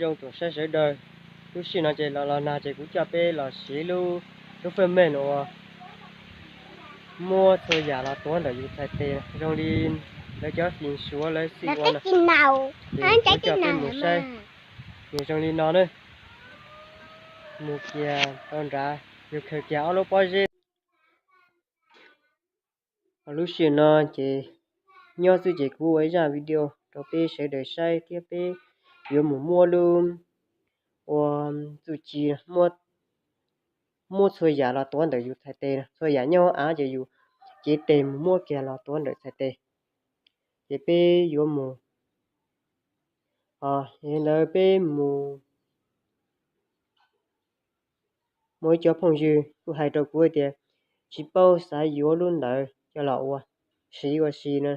Zoo tuaj saib sawv daws, lub sij no ces los los nag ces kuv coj peb los siv lub, lub faj mej no uas muab txhua yam los tuav ntawm yus txhais tes zoo li lawv cov fim suav lawv xij ua no. Ces kuv coj peb mus saib, nws zoo li no na. Mus kiag rau nrad, yus khaws kiag ob lub pob zeb. Lub sij no ces nyob xwb ces kuv ua ib zaj video rau peb sawv daws saib thiab peb yuav mus muab lub ua txuj ci muab txhua yam los tuav ntawm yus txhais tes, txhua yam nyob hauv av ces yus cev tes mus muab kiag los tuav ntawm txhais tes. Ces peb yuav mus, ntawd peb mus, muaj ib cov phooj ywg kuj hais rau kuv tias tsis paub xav yuav lub ntawd coj los ua si ua si no,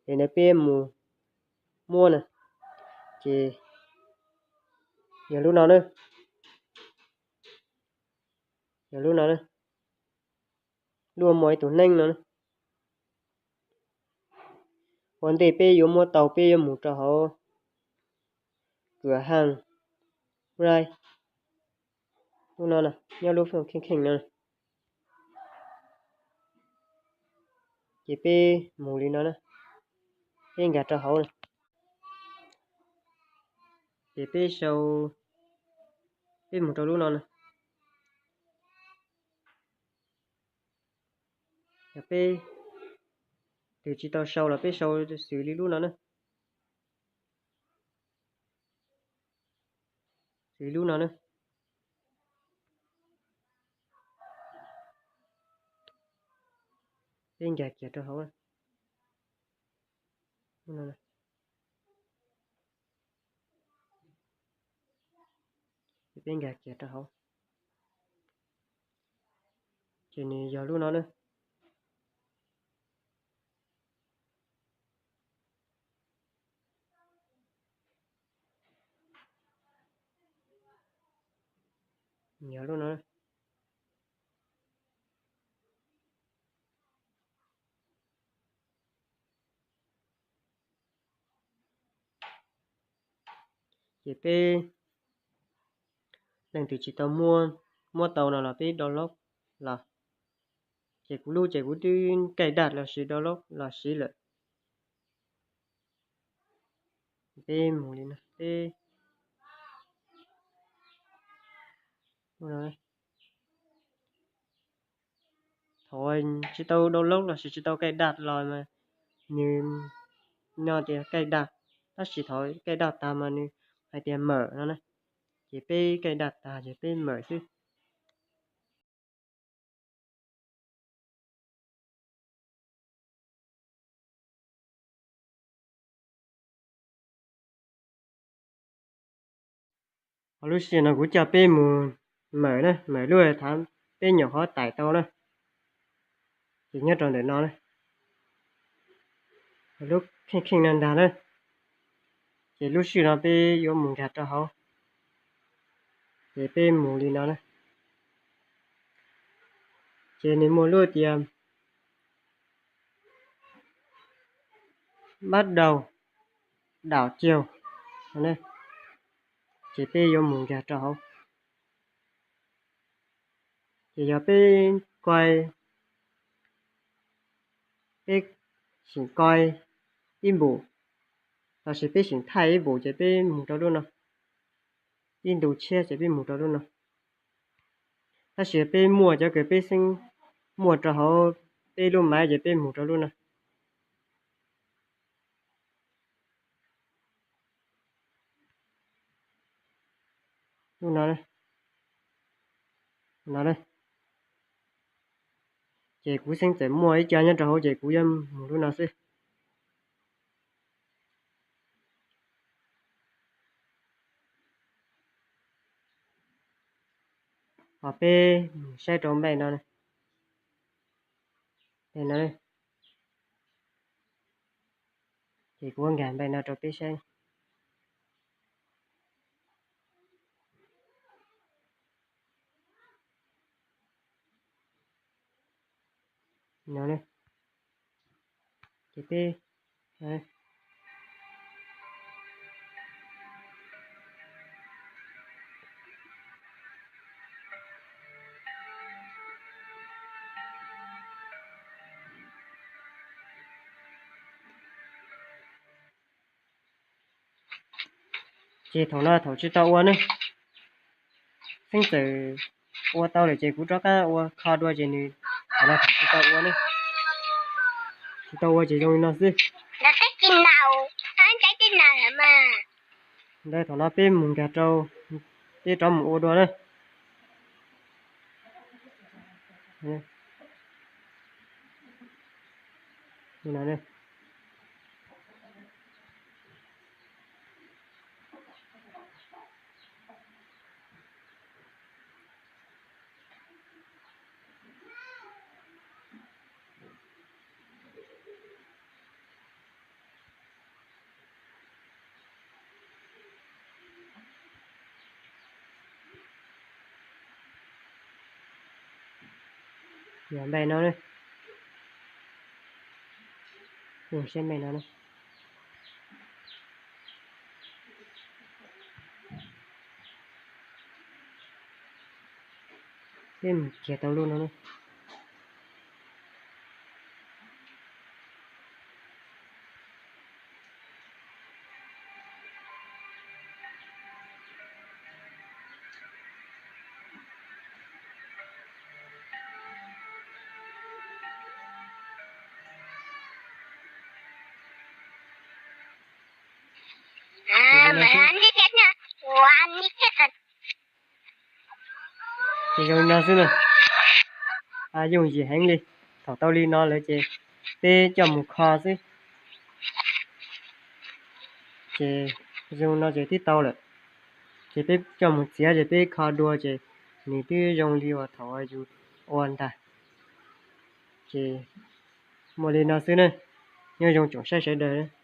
ces ntawd peb mus muab na, ces yog lub no na, yog lub no na, lub muaj ib tug neeb no. Ua ntej peb yuav muab tau peb yuav mus rau hauv kws haj rai lub no, nyob lub kheej kheej no. Ces peb mus li no na, peb nkag rau hauv na, ces peb sau, peb mus rau lub no na. Yog peb twb tsis tau sau los peb sau xws li lub no na, xws li lub no na. Peb nkag kiag rau hauv, peb nkag kiag rau hauv, ces nws yog lub no na. Yog lub no, ces peb leej twg tsis tau muab, muab tau no los peb download los, ces kuv lub ces kuv twb kaij daj los sis download los siv lawm. Peb mus li no, peb thaum tsis tau download los sis tsis tau kaij daj los mas nws no tias kaij daj, tab sis thaum kaij daj tag mas nws hais tias mawm no na. Ces peb kaij daj tag ces peb mawm xwb. Lub sij hawm no kuv coj peb mus mawm na, mawm lub thav peb nyuam qhuav taim tau na, ces nyob rau ntawm no na, lub kheej kheej no ntag na. Ces lub sij hawm no peb yuav mus nkag rau hauv, ces peb mus li no na. Ces nws muaj lub tias bắt đầu đảo chiều, ces peb yuav mus nkag rau hauv. Ces yog peb koi, peb tseem koi ib npum, los sis peb tseem thaij ib npum ces peb mus rau lub no, ib ntu tshiab ces peb mus rau lub no. Tab sis peb muaj cov kws peb xeeb muaj rau hauv peb lub maiv ces peb mus rau lub no. Lub no, no, ces kuv xeeb txawm muaj ib co nyob rau hauv ces kuv yuav mus lub no xwb. Ho peb mus saib rau npaij no, no, ces kuv nkag npaij no rau peb saib. No, ces peb, no, Ces thaum no thaum tsis tau ua ne, xeeb txawm ua tau lawm ces kuv rov qab ua kho dua ces nws, thaum no thaum tsis tau ua ne, tsis tau ua ces zoo li no xwb. Ntawd thaum no peb mus nkag rau, peb rov mus ua dua na. Yog npe no, siab npe no. Peb mus kiag tau lub no na. Ces zoo li no xwb na. Yooj yim heev li. Thaum tau li no lawm ces peb coj mus kho xwb. Ces zoo no ces twb tau lawm. Ces peb coj mus txiav ces peb kho dua ces nws twb zoo li uas thaum yus ua ntag. Ces muaj li no xwb na. Nyob zoo tsoom saib sawv daws.